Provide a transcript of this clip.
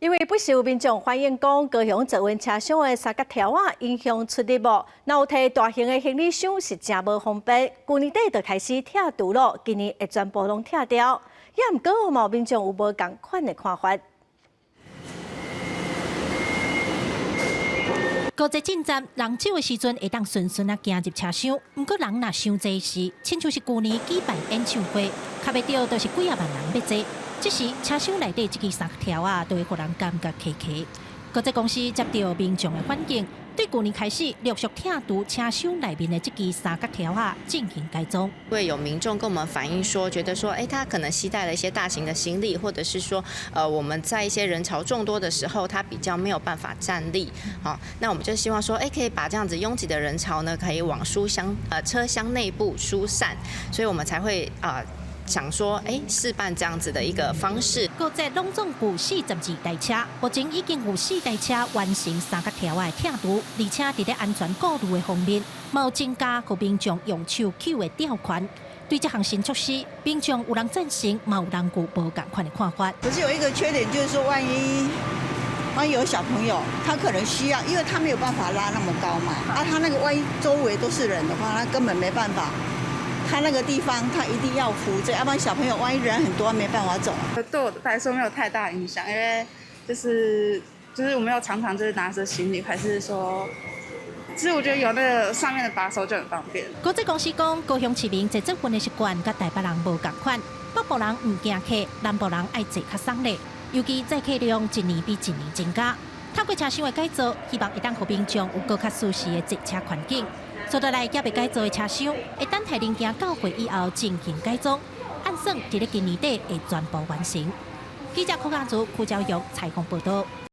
因為不時有民眾反映講，高雄捷運車廂的三角柱仔影響出入無，若有提大型的行李箱是誠無方便。舊年底就開始拆除咯，今年會全部攏拆掉。也毋過嘛，有民眾有無仝款的看法。高鐵進站人少的時陣，會當順順仔行入車廂。毋過人若傷濟時，親像是舊年舉辦演唱會，較袂著就是幾仔萬人欲坐。這時車廂內底這支三角柱仔，都會予人感覺卡卡。高鐵公司接著民眾的反應，對舊年開始陸續拆除車廂內面的這支三角柱仔進行改裝。會有民眾跟我們反映說，覺得說，哎，他可能攜帶了一些大型的行李，或者是說，我們在一些人潮眾多的時候，他比較沒有辦法站立。好，那我們就希望說，哎，可以把這樣子擁擠的人潮呢，可以往車廂內部疏散，所以我們才會想說，哎，試辦這樣子的一個方式。高鐵攏總有42台車，目前已經有四台車完成三角柱仔的拆除，而且佇咧安全顧慮的方面，嘛有增加予民眾用手抾的吊環。對這項新措施，民眾有人贊成，嘛有人有無仝款的看法。可是有一個缺點，就是說，萬一有小朋友，他可能需要，因為他沒有辦法拉那麼高嘛，啊，他那個萬一周圍都是人的話，他根本沒辦法。他那個地方，他一定要扶着，要不然小朋友萬一人很多，沒辦法走。對我來說沒有太大影響，因為就是我沒有常常就是拿着行李，還是說，其實我覺得有那個上面的把手就很方便。高鐵公司講，高雄市民坐捷運的習慣佮台北人無仝款，北部人毋驚客，南部人愛坐較鬆咧。尤其載客量一年比一年增加，透過車廂的改造，希望會當予民眾有閣較舒適的坐車環境。接落來猶未改造的車廂，會等待零件到貨以後進行改裝，按算佇咧今年底會全部完成。記者柯家祖、柯昭勇採訪報導。